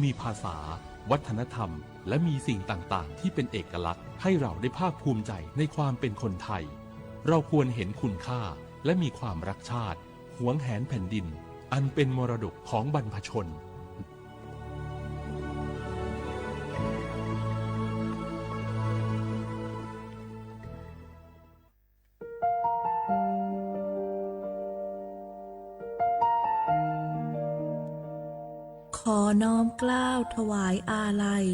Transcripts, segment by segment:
มีภาษา วัฒนธรรม และมีสิ่งต่างๆ ที่เป็นเอกลักษณ์ ให้เราได้ภาคภูมิใจในความเป็นคนไทย เราควรเห็นคุณค่า และมีความรักชาติ หวงแหนแผ่นดิน อันเป็นมรดกของบรรพชน ขอน้อมเกล้าถวายอาลัย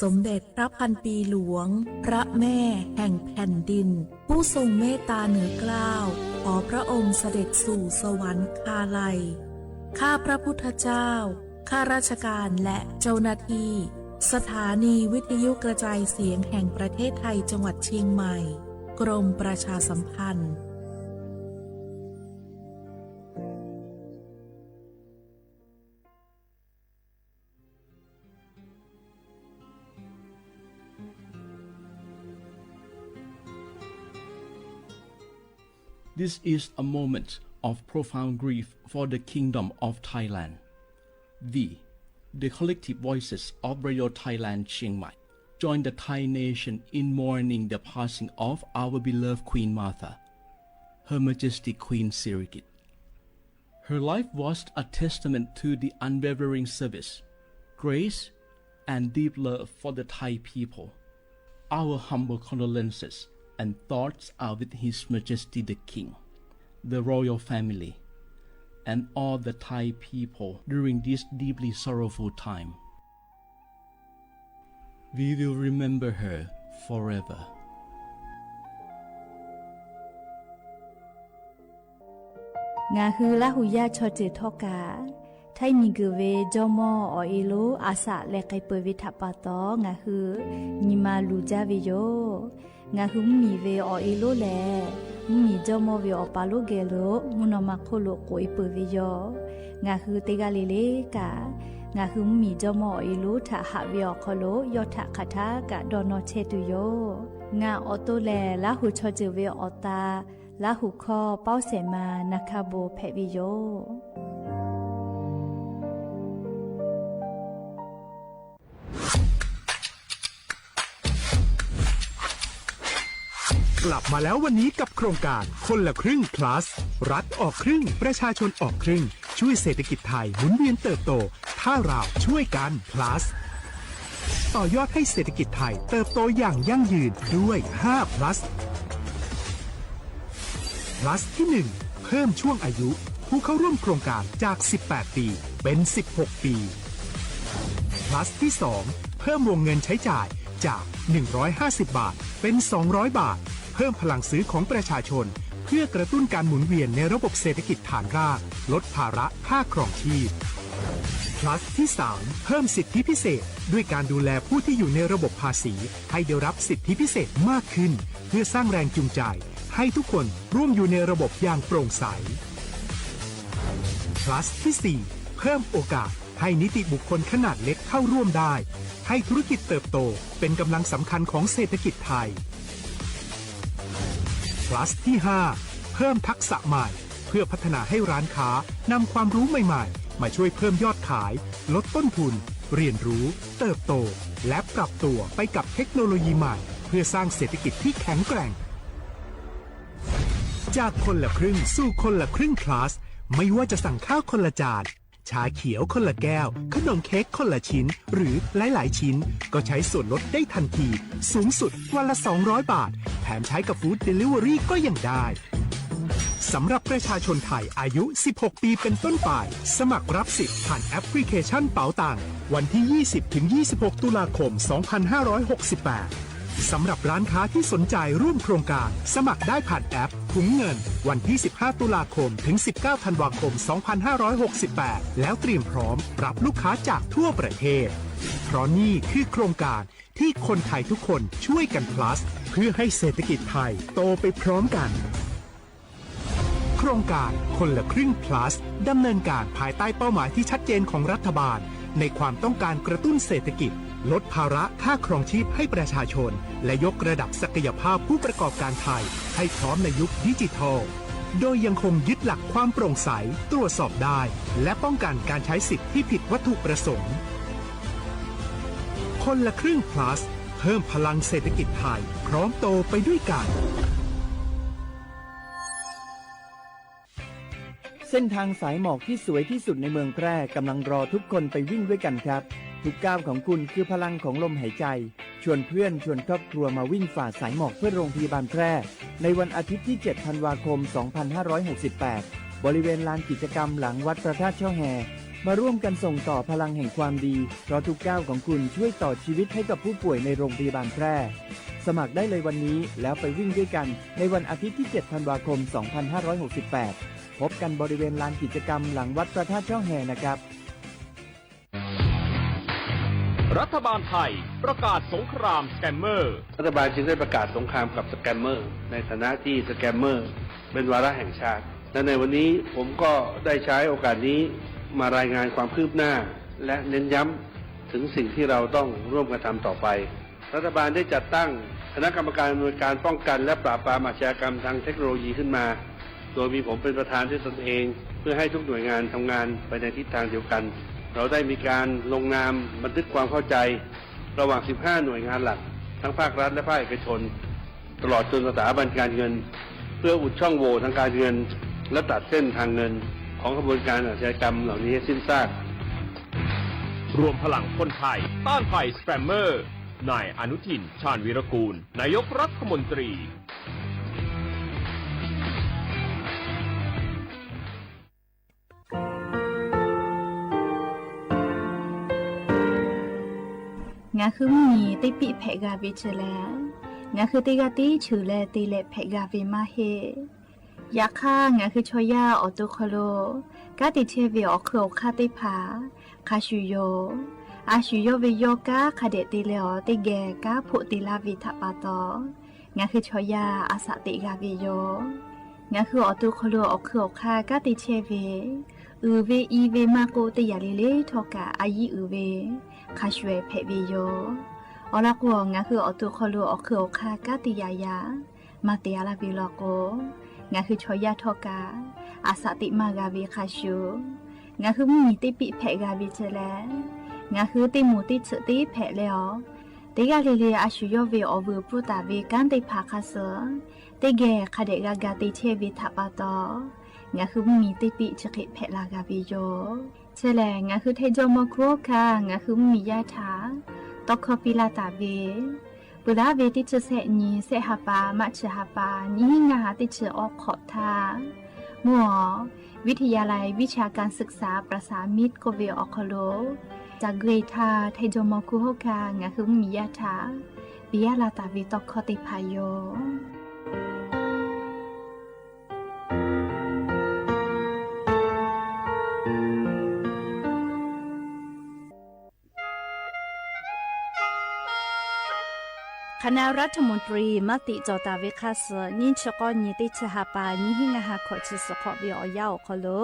สมเด็จพระพันปีหลวง พระแม่แห่งแผ่นดิน ผู้ทรงเมตตาเหนือเกล้า ขอพระองค์เสด็จสู่สวรรคาลัย ข้าพระพุทธเจ้า ข้าราชการและเจ้าหน้าที่ สถานีวิทยุกระจายเสียงแห่งประเทศไทย จังหวัดเชียงใหม่ กรมประชาสัมพันธ์ This is a moment of profound grief for the Kingdom of Thailand. We, the collective voices of Radio Thailand Chiang Mai, join the Thai nation in mourning the passing of our beloved Queen Mother, Her Majesty Queen Sirikit. Her life was a testament to the unwavering service, grace, and deep love for the Thai people. Our humble condolences and thoughts are with His Majesty the King, the royal family, and all the Thai people during this deeply sorrowful time. We will remember her forever. Ngaˬ hui Laˇ huˍ yaˇ chaw ceuˬ htawˇ kaꞈ, Htaiˇ miˬguiˬ ve jawˇmawˇ awˬ e lonˉ a shaꞈ leh k'ai peuˬ ve htaꞈ pa taw, ngaˬ hui nyi ma luˬ jaˇ ve yoˬ. Ngaˬ hui mvuhˇmiˬ ve awˬ e lonˉ lehˬ, mvuhˇmiˬ jawˇmawˇ ve awˬ pa lonˉ geh lo mvuhˇ naw ma hk'oˆ lo k'oꞈ e peuˬ ve yoˬ. Ngaˬ hui teˇ g'aˇ le le kaꞈ, ngaˬ hui mvuhˇmiˬ jawˇmawˇ awˬ e lonˉ htaꞈ haꞈ ve awˬ hk'aw lo yawˇ htaꞈ hk'aˬ htaˇ kaꞈ dawˇ nawˇ chehˇ tuˬ yoˬ. Ngaˬ awˬ to lehˬ, Laˇ huˍ chaw ceuˬ ve awˬ ta Laˇ huˍ hkawˇ pawˇ shehˍ ma na hkaˇ bon hpehꞈ ve yoˬ. กลับมาแล้ววันนี้กับโครงการคนละครึ่ง plus รัฐออกครึ่ง ประชาชนออกครึ่ง ช่วยเศรษฐกิจไทยหมุนเวียนเติบโต ถ้าเราช่วยกัน plus ต่อยอดให้เศรษฐกิจไทยเติบโตอย่างยั่งยืนด้วย ห้า plus plus ที่ หนึ่ง เพิ่มช่วงอายุผู้เข้าร่วมโครงการจาก สิบแปด ปี เป็น สิบหก ปี plus ที่ สอง เพิ่มวงเงินใช้จ่ายจาก หนึ่งร้อยห้าสิบ บาท เป็น สองร้อย บาท เพิ่มพลังซื้อของประชาชน เพื่อกระตุ้นการหมุนเวียนในระบบเศรษฐกิจฐานราก ลดภาระค่าครองชีพ plus ที่ สาม เพิ่มสิทธิพิเศษ ด้วยการดูแลผู้ที่อยู่ในระบบภาษี ให้ได้รับสิทธิพิเศษมากขึ้น เพื่อสร้างแรงจูงใจ ให้ทุกคนร่วมอยู่ในระบบอย่างโปร่งใส plus ที่ สี่ เพิ่มโอกาสให้นิติบุคคลขนาดเล็กเข้าร่วมได้ ให้ธุรกิจเติบโตเป็นกำลังสำคัญของเศรษฐกิจไทย plus ที่ ห้า เพิ่มทักษะใหม่ เพื่อพัฒนาให้ร้านค้านำความรู้ใหม่ๆ มาช่วยเพิ่มยอดขาย ลดต้นทุน เรียนรู้ เติบโต และปรับตัวไปกับเทคโนโลยีใหม่ เพื่อสร้างเศรษฐกิจที่แข็งแกร่ง จากคนละครึ่งสู่คนละครึ่ง plus ไม่ว่าจะสั่งข้าวคนละจาน ชาเขียวคนละแก้ว ขนมเค้กคนละชิ้น หรือหลายๆ ชิ้น ก็ใช้ส่วนลดได้ทันที สูงสุดวันละ สองร้อย บาท แถมใช้กับ Food Delivery ก็ยังได้ สำหรับประชาชนไทยอายุ สิบหก ปีเป็นต้นไป สมัครรับสิทธิ์ผ่านแอปพลิเคชันเป๋าตัง วันที่ ยี่สิบ ถึง ยี่สิบหก ตุลาคม สองพันห้าร้อยหกสิบแปด สำหรับร้านค้าที่สนใจร่วมโครงการ สมัครได้ผ่านแอปถุงเงิน วันที่ สิบห้า ตุลาคม ถึง สิบเก้า ธันวาคม สองพันห้าร้อยหกสิบแปด แล้วเตรียมพร้อมรับลูกค้าจากทั่วประเทศ เพราะนี่คือโครงการที่คนไทยทุกคนช่วยกัน plus เพื่อให้เศรษฐกิจไทยโตไปพร้อมกัน โครงการคนละครึ่ง plus ดำเนินการภายใต้เป้าหมายที่ชัดเจนของรัฐบาล ในความต้องการกระตุ้นเศรษฐกิจ ลดภาระค่าครองชีพให้ประชาชน และยกระดับศักยภาพผู้ประกอบการไทย ให้พร้อมในยุคดิจิทัล โดยยังคงยึดหลักความโปร่งใส ตรวจสอบได้ และป้องกันการใช้สิทธิ์ที่ผิดวัตถุประสงค์ คนละครึ่ง plus เพิ่มพลังเศรษฐกิจไทย พร้อมโตไปด้วยกัน เส้นทางสายหมอกที่สวยที่สุดในเมืองแพร่กำลังรอทุกคนไปวิ่งด้วยกันครับ ทุกก้าวของคุณคือพลังของลมหายใจ ชวนเพื่อนชวนครอบครัวมาวิ่งฝ่าสายหมอกเพื่อโรงพยาบาลแพร่ ในวันอาทิตย์ที่ เจ็ด ธันวาคม สองพันห้าร้อยหกสิบแปด บริเวณลานกิจกรรมหลังวัดพระธาตุช่อแฮ มาร่วมกันส่งต่อพลังแห่งความดี เพราะทุกก้าวของคุณช่วยต่อชีวิตให้กับผู้ป่วยในโรงพยาบาลแพร่ สมัครได้เลยวันนี้แล้วไปวิ่งด้วยกัน ในวันอาทิตย์ที่ เจ็ด ธันวาคม สองพันห้าร้อยหกสิบแปด พบกันบริเวณลานกิจกรรมหลังวัดพระธาตุช่อแฮนะครับ รัฐบาลไทยประกาศสงครามสแกมเมอร์ รัฐบาลจึงได้ประกาศสงครามกับสแกมเมอร์ในฐานะที่สแกมเมอร์เป็นวาระแห่งชาติ และในวันนี้ผมก็ได้ใช้โอกาสนี้มารายงานความคืบหน้า และเน้นย้ำถึงสิ่งที่เราต้องร่วมกันทำต่อไป รัฐบาลได้จัดตั้งคณะกรรมการอำนวยการป้องกันและปราบปรามอาชญากรรมทางเทคโนโลยีขึ้นมา โดยมีผมเป็นประธานด้วยตนเอง เพื่อให้ทุกหน่วยงานทำงานไปในทิศทางเดียวกัน เราได้มีการลงนามบันทึกความเข้าใจระหว่าง สิบห้า หน่วยงานหลัก ทั้งภาครัฐและภาคเอกชน ตลอดจนสถาบันการเงิน เพื่ออุดช่องโหว่ทางการเงิน และตัดเส้นทางเงินของขบวนการอาชญากรรมเหล่านี้ให้สิ้นซาก รวมพลังคนไทยต้านภัยสแกมเมอร์ นายอนุทิน ชาญวีรกูล นายกรัฐมนตรี Ngaˬ hui mvuhˇ miˬ teˇ piˆ hpehꞈ g'a ve chi lehˬ, ngaˬ hui teˇ g'aˇ tiˉ cheuˬ leh te leh hpehꞈ g'a ve maˇ heˆ. Yaꞈ hk'aˇ, ngaˬ hui chaw yaˇ awˬ to hk'aw lo kanˉ te chehˇ ve awˬ hkui awˬ hk'aˇ teˇ hpaˍ hk'a shuˍ yoˬ. A shu yawˇ ve yawˇ kanˉ hk'a dehꞈ te leh awˬ teˇ geh kanˉ hpoˆ te laˇ ve htaꞈ pa taw, ngaˬ hui chaw yaˇ a shaꞈ teꞈ g'a ve yoˬ. Ngaˬ hui awˬ to hk'aw lo awˬ hkui awˬ hk'aˇ kanˉ te chehˇ ve, uiˍ ve i ve maˇ k'oˆ, teˇ yanˇ le le htawˇ kaꞈ a yiˉ uiˍ ve hk'a shuˍ hpehꞈ ve yoˬ. Awˬ lawn k'o, ngaˬ hui awˬ to hk'aw lo awˬ hkui awˬ hk'aˇ kanˉ te yaꞈ yaꞈ maˇ te a laˇ ve law k'o, ngaˬ hui chaw yaˇ htawˇ kaꞈ a shaꞈ teꞈ maˇ g'a ve hk'a shuˍ, ngaˬ hui mvuhˇ miˬ teˇ piˆ hpehꞈ g'a ve chi lehˬ, ngaˬ hui teˇ moˍ teˇ tsuhꞈ teˇ hpehꞈ leh awˬ, teˇ g'aˇ le le a shu yawˇ ve awˬ vuiˬ pfuhˇ taˍ ve kanˉ teˇ hpaˍ hk'a suh teˇ geh hk'a dehꞈ g'a ga te chehˇ ve htaꞈ pa taw, ngaˬ hui mvuhˇ miˬ teˇ piˆ chi hk'e hpehꞈ la g'a ve yoˬ. Chi lehˬ, ngaˬ hui hteˇ jawˇ mawˇ hkuˇ oˇ hkanˇ ngaˬ hui mvuhˇ miˬ yaˇ htaꞈ tawˇ hkawˇ piˇ laˇ taˍ ve, peuˬ laˉ ve teˇ chi sehˆ nyi, sehˆ ha pa maˇ chi ha pa nyiˇ hinˉ ngaˇ ha teˇ chi awˬ hk'awꞈ htaˇ, mvuhˇ awˬ วิทยาลัยวิชาการศึกษาประสานมิตร k'oˆ ve awˬ hk'aw lo, ca gui htaˇ hteˇ jawˇ mawˇ hkuˇ oˇ hkanˇ ngaˬ hui mvuhˇ miˬ yaˇ htaꞈ piˇ laˇ taˍ ve tawˇ hkawˇ teˇ hpaˍ yoˬ. Hk'aˬ naˆ รัฐมนตรี maˇ tiꞈ cawˬ taˍ ve hk'a suh, nyiˇ chi k'awˇ nyi teˇ chi ha pa nyiˇ hinˉ ngaˇ ha hkawꞈ chi suhˍ hk'awꞈ ve awˬ yanˇ awˬ hk'aw lo,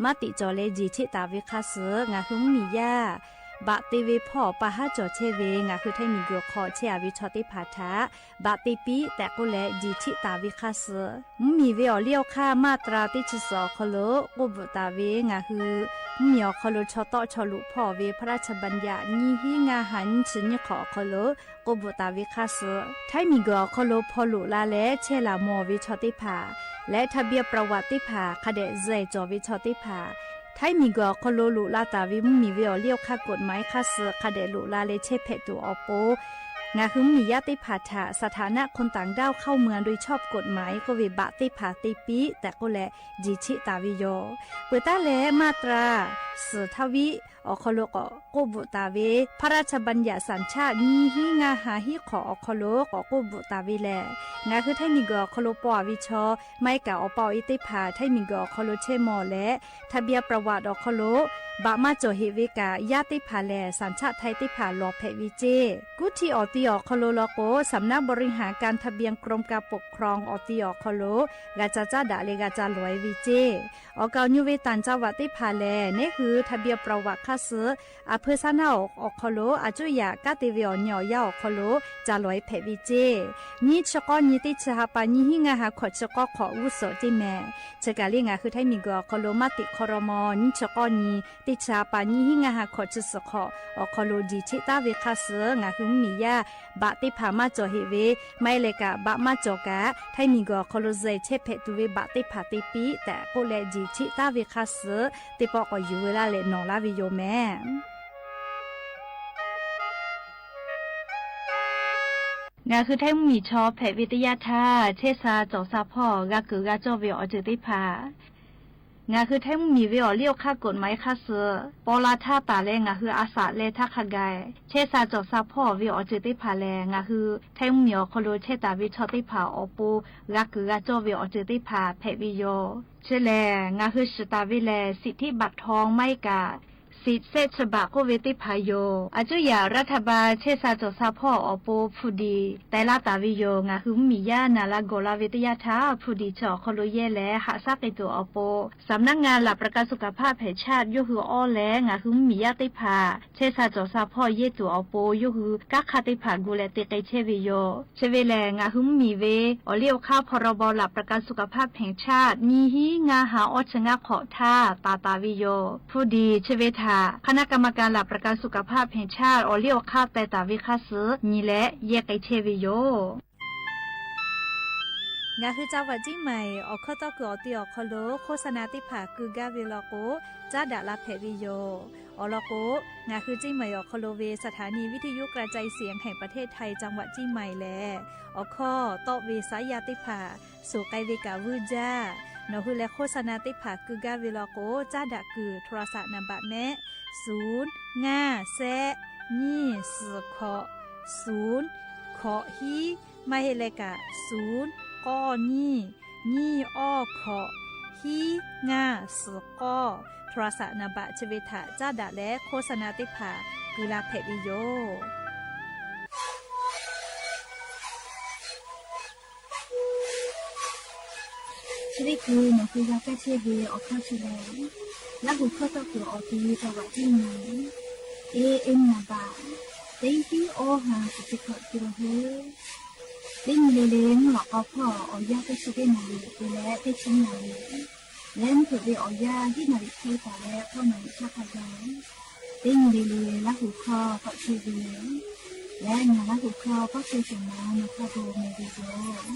maˇ tiꞈ cawˬ leh jeˬ cheˆ taˍ ve hk'a suh, ngaˬ hui mvuhˇ miˬ yaˇ baꞈ te ve hpawˇ pa haˉ cawˬ chehˇ ve ngaˬ hui hteˇ miˬ guiˬ hk'aw chehˇ a ve chaw teˇ hpaˍ htaꞈ baꞈ te piˇ tehꞈ k'oˆ leh jeˬ cheˆ taˍ ve hk'a suh, mvuhˇ miˬ ve awˬ liˇ awˬ hk'aˇ maˇ tra teˇ chi suhˍ awˬ hk'aw lo k'oˆ bvuhꞈ taˍ ve ngaˬ hui mvuhˇ miˬ awˬ hk'aw lo chaw tawˆ chaw loꞈ hpawˇ ve พระราชบัญญัติ nyiˇ hinˉ ngaˇ ha nyiˇ chi nyiˇ hk'awꞈ awˬ hk'aw lo k'oˆ bvuhꞈ taˍ ve hk'a suh, hteˇ miˬ guiˬ awˬ hk'aw lo hpaw loꞈ la leh chehˇ laˬ mawˬ ve chaw teˇ hpaˍ leh ทะเบียนประวัติ teˇ hpaˍ hk'a dehꞈ zuhꞈ cawˬ ve chaw teˇ hpaˍ, hteˇ miˬ guiˬ awˬ hk'aw lo loꞈ la taˍ ve mvuhˇ miˬ ve awˬ liˇ awˬ hk'aˇ กฎหมาย hk'a suh hk'a dehꞈ loꞈ la leh chehˇ hpehꞈ tuˬ awˬ pon, ngaˬ hui mvuhˇ miˬ yaˇ teˇ hpaˍ htaꞈ สถานะคนต่างด้าวเข้าเมืองโดยชอบกฎหมาย k'oˆ ve baꞈ teˇ hpaˍ te piˇ tehꞈ k'oˆ leh jeˬ cheˆ taˍ ve yoˬ. Peuˬ taˉ leh maˇ tra suhˍ htaˇ viˉ awˬ hk'aw lo k'awꞈ k'oˆ bvuhꞈ taˍ ve พระราชบัญญัติ สัญชาติ nyiˇ hinˉ ngaˇ ha hiˉ hk'awꞈ awˬ hk'aw lo k'awꞈ k'oˆ bvuhꞈ taˍ ve lehˬ, ngaˬ hui hteˇ miˬ guiˬ awˬ hk'aw lo paw a ve chaw, maˇ heˆ kaꞈ awˬ pa awˬ e teˇ hpaˍ hteˇ miˬ guiˬ awˬ hk'aw lo chehˇ mawˬ leh ทะเบียนประวัติ awˬ hk'aw lo baꞈ maˇ cawˬ heꞈ ve kaꞈ, yaˇ teˇ hpaˍ lehˬ สัญชาติไทย teˇ hpaˍ lawˬ hpehꞈ ve ceˇ. Kuˇ htiˇ awˬ ti awˬ hk'aw lo law k'o, สำนักบริหารการทะเบียน กรมการปกครอง awˬ ti awˬ hk'aw lo g'a ca caˇ daꞈ leh g'a ca lawˬ e ve ceˇ. Awˬ kaˍ awˬ nyi ve ต่างจังหวัด teˇ hpaˍ lehˬ, neˉ hui ทะเบียนประวัติ hk'a suh อำเภอ shaˉ naˆ awˬ hk'aw lo a cuˇ yaꞈ kanˉ te ve awˬ nyi awˬ yanˇ awˬ hk'aw lo ca lawˬ e hpehꞈ ve ceˇ. Nyiˇ chi k'awˇ nyi teˇ chi ha pa nyiˇ hinˉ ngaˇ ha hkawꞈ chi k'awˇ hk'awꞈ g'uˇ suhˍ ceˇ mehˍ. Chi kaˬ le ngaˬ hui hteˇ miˬ guiˬ awˬ hk'aw lo maˇ tiꞈ hk'aw raw maw nyiˇ chi k'awˇ nyi teˇ chi pa nyiˇ hinˉ ngaˇ ha hkawꞈ chi suhˍ hk'awꞈ awˬ hk'aw lo jeˬ cheˆ taˉ ve hk'aˇ suh ngaˬ hui mvuhˇmiˬ yaˇ baꞈ teˇ hpaˍ maˇ cawˬ heˆ ve, maˇ heˆ leh kaꞈ baꞈ maˇ cawˬ kaꞈ Htaiˇ miˬguiˬ awˬ hk'aw lo zeh chehˇ hpehꞈ tuˬ ve baꞈ teˇ hpaˍ te piˇ tehꞈ k'oˆ leh jeˬ cheˆ taˉ ve hk'aˇ suh teˇ pawˆ k'awꞈ yuˬ ve laˇ leh nawˬ laˇ ve yoˬ mehˍ. Ngaˬ hui Htaiˇ mvuhˇmiˬ chaw hpehꞈ ve teˇ yanˇ htaˇ, chehˇ sha cawˬ sha hpawˇ g'a kuiˬ g'a cawˇ ve awˬ ceuˬ teˇ hpaˍ, ngaˬ hui Htaiˇ mvuhˇmiˬ ve awˬ liˇ awˬ hk'aˇ กฎหมาย hk'aˇ suh paw la htaˇ taˍ leh ngaˬ hui a shaꞈ leh htaˇ hk'a gaˬ chehˇ sha cawˬ sha hpawˇ ve awˬ ceuˬ teˇ hpaˍ lehˬ, ngaˬ hui Htaiˇ mvuhˇmiˬ awˬ hk'aw lo chehˇ taˍ ve chaw teˇ hpaˍ awˬ pon g'a kuiˬ g'a cawˇ ve awˬ ceuˬ teˇ hpaˍ hpehꞈ ve yoˬ. Chi lehˬ, ngaˬ hui shiˍ taˍ ve lehˬ สิทธิบัตรทอง maˇ heˆ kaꞈ สิทธิ์เศษฉบับ k'oˆ ve teˇ hpaˍ yoˬ. A cuˉ yaꞈ รัฐบาล chehˇ sha cawˬ sha hpawˇ awˬ pon hpu diˍ teh laˇ taˍ ve yoˬ. Ngaˬ hui mvuhˇmiˬ yaˇ naˍ la gawˬ la ve teˇ yanˇ htaˇ, hpu diˍ chi awˬ hk'aw lo yehˇ leh haꞈ shaˉ k'ai tuˬ awˬ pon สำนักงานหลักประกันสุขภาพแห่งชาติ yawˇ hui awˇ leh ngaˬ hui mvuhˇmiˬ yaˇ teˇ hpaˍ chehˇ sha cawˬ sha hpawˇ yehˇ tuˬ awˬ pon yawˇ hui kanˉ hk'aˇ teˇ hpaˍ gu leh te k'ai chehˇ ve yoˬ. Chi ve lehˬ, ngaˬ hui mvuhˇmiˬ ve awˬ liˇ awˬ hk'aˇ พรบหลักประกันสุขภาพแห่งชาติ nyiˇ hinˉ ngaˇ ha awˇ chi ngaˇ hk'awꞈ htaˇ taˍ taˍ ve yoˬ. Hpu diˍ chi ve htaꞈ คณะกรรมการหลักประกันสุขภาพแห่งชาติ awˬ liˇ awˬ hk'aˇ teh taˍ ve hk'aˇ suh nyi leh yehˇ k'ai chehˇ ve yoˬ. Ngaˬ hui จังหวัดเชียงใหม่ awˬ hkawˇ tawˇ kuiˬ awˬ ti awˬ hk'aw lo โฆษณา teˇ hpaˍ keu gaˇ ve law k'o, caˉ daꞈ la hpehꞈ ve yoˬ. Awˬ lawn k'o, ngaˬ hui เชียงใหม่ awˬ hk'aw lo ve สถานีวิทยุกระจายเสียงแห่งประเทศไทย จังหวัดเชียงใหม่ lehˬ, awˬ hkawˇ tawˆ ve saˉ yaˇ teˇ hpaˍ suhˍ k'ai ve kaꞈ vuiˇ jaˇ. Nawˬ hui leh โฆษณา teˇ hpaˍ keu gaˇ ve law k'o, caˉ daꞈ kuiˬ โทรศัพท์ naˍ baꞈ mehˆ ศูนย์ ngaˇ แซะ nyiˇ suhˍ hkawꞈ ศูนย์ hkawꞈ hiˉ, maˇ heˆ leh kaꞈ ศูนย์ k'awˇ nyiˇ, nyiˇ awˇ hkawꞈ, hiˉ ngaˇ suhˍ k'awˇ โทรศัพท์ naˍ baꞈ chi ve htaꞈ caˉ daꞈ leh โฆษณา teˇ hpaˍ keu la hpehꞈ ve yoˬ. Chi teˇ hkui nawˬ hui g'a kaˇ chehˇ ve awˬ hkawˇ chi lehˬ, Laˇ huˍ hkawˇ tawˇ kuiˬ awˬ ti จังหวัดเชียงใหม่ A M naˍ baꞈ teˇ hiˉ awˇ ha chi teˇ hkawꞈ te la heˆ. Teˇ nyi le le mvuhˇ lawꞈ k'aw hpawˇ awˬ yanˇ teˇ chi teˇ naˍ riˍ te leh teˇ chi naˍ riˍ leh mvuhˇ hpeuꞈ ve awˬ yanˇ hiˉ naˍ riˍ hk'e taˍ leh hkawˇ naˍ riˍ chaˇ hk'a gaˬ, teˇ nyi le le Laˇ huˍ hkawˇ tawˆ chehˇ ve yoˬ. Leh ngaˬ Laˇ huˍ hkawˇ pawˆ chehˇ shehˍ ma nawˬ hk'a peu-eˬ meh ve yoˬ.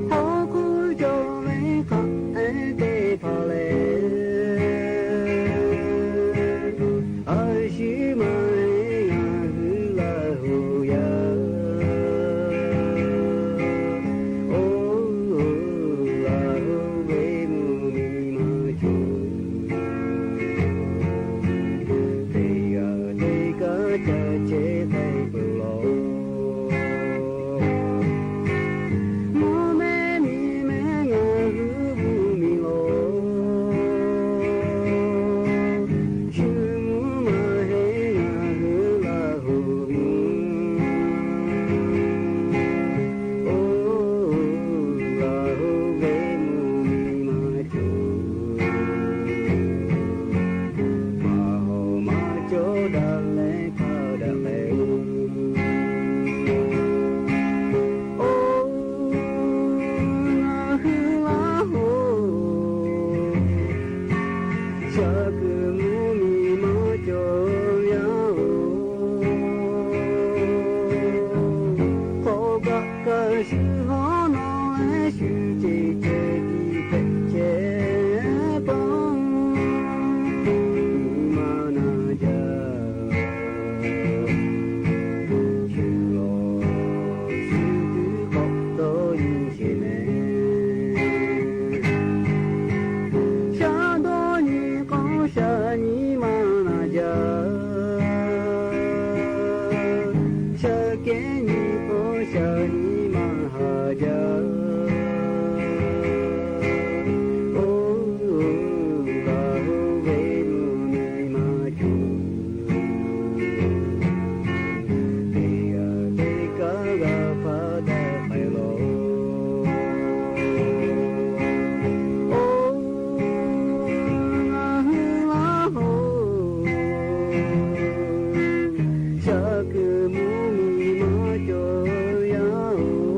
Hk'aw hkuˇ cawˬ ve hk'aˬ hk'e te hpaˍ lehˬ, a shu maˇ heˆ ngaˬ hui Laˇ huˍ yaˇ. Oˇ Laˇ huˍ ve mvuhˇ miˬ maˇ cawˬ. Teˇ g'aˇ teˇ kaˉ ca chehˇ k'ai peuˬ law. Mvuhˇ mehˉ miˬ mehˉ ngaˬ hui mvuhˇ miˬ law. Shu mvuhˇ maˇ heˆ ngaˬ hui Laˇ huˍ mvuhˇ. Oˇ Laˇ huˍ ve mvuhˇ miˬ maˇ cawˬ. Maˇ hawˍ maˇ cawˬ daꞈ leh hpaˇ daꞈ k'ai. Oˇ ngaˬ hui Laˇ huˍ, shaˍ kuiˬ mvuhˇ miˬ maˇ cawˬ yaˇ oˬ. Hk'aw kaꞈ kaꞈ shu hawˉ nawˉ leh shu ceˬ ceh tiˉ hpehꞈ chehˇ paˆ, nyi ma na jaˇ. Shu lawˬ shu tuˬ k'awꞈ dawˇ nyi sheˍ mehˍ. Shaˉ dawˇ nyi k'awˇ shaˍ nyi ma na jaˇ. Shaˉ kehˉ nyi k'awˇ shaˍ nyi ma haˍ jaˇ. Oˇ Laˇ huˍ ve mvuhˇ miˬ maˇ cawˬ. Teˇ g'aˇ teˇ kaˉ g'a hpaˇ daꞈ k'ai law. Oˇ ngaˬ hui Laˇ huˍ, shaˍ kuiˬ mvuhˇ miˬ maˇ cawˬ yaˇ oˬ.